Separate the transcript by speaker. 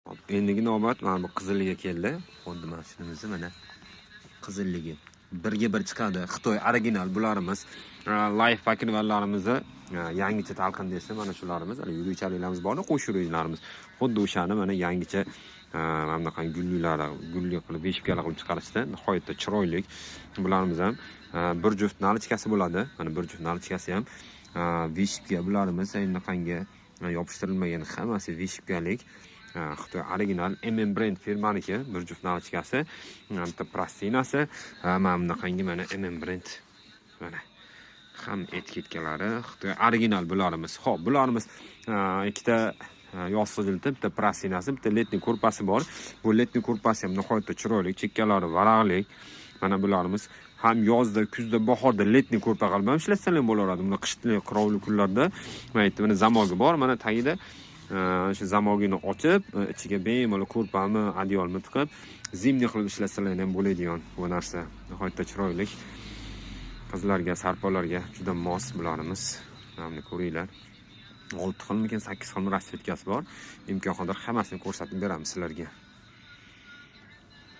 Speaker 1: Hop, endigi navbat mana bu qizilliga keldi. Xuddi mana shunimizni mana qizilligi. Birga bir chiqadi. Xitoy original bularimiz. Life paketlarimizni yangicha talqin desa mana shularimiz, hali yuruvchanlarimiz bor, qo'sh yuruvchilarimiz. Xuddi o'shani mana yangicha mana bunaqa gullilari, gulli qilib, veshikali qilib chiqarishdi. Nihoyatda chiroyli. Bularimiz ham bir juft nalichkasi bo'ladi. Mana bir juft nalichkasi ham veshikka bularimiz bunaqangi yopishtirilmagan, hammasi veshikalik. Xitoy original MM Brand firmaniki bir juft nalichkasi, bitta plastinasi, mana bunaqangi mana MM Brand mana ham etiketkalari Xitoy original bularimiz. Xo'p, bularimiz ikkita yostiq jildi, bitta plastinasi, bitta letniy ko'rpasi bor. Bu letniy ko'rpasi ham nihoyatda chiroyli, chekkalari varaqlik. Mana bularimiz ham yozda, kuzda, bahorda letniy ko'rpa qilib ham ishlatsalar ham bo'laveradi. Buni qishli, qirovli kunlarda mana yerda mana zamogi bor, mana tagida o'sha zamogini ochib, ichiga bemalol ko'rpami, adyolmi tiqib, zimniy qilib ishlatsalar ham bo'ladigan bu narsa. Nihoyatda chiroyli. Qizlarga, sarpolarga juda mos bularimiz. Mana buni ko'ringlar. 6 xilmikan, 8 xilmi rasvetkasi bor. Imkon qadar hammasini ko'rsatib beramiz sizlarga.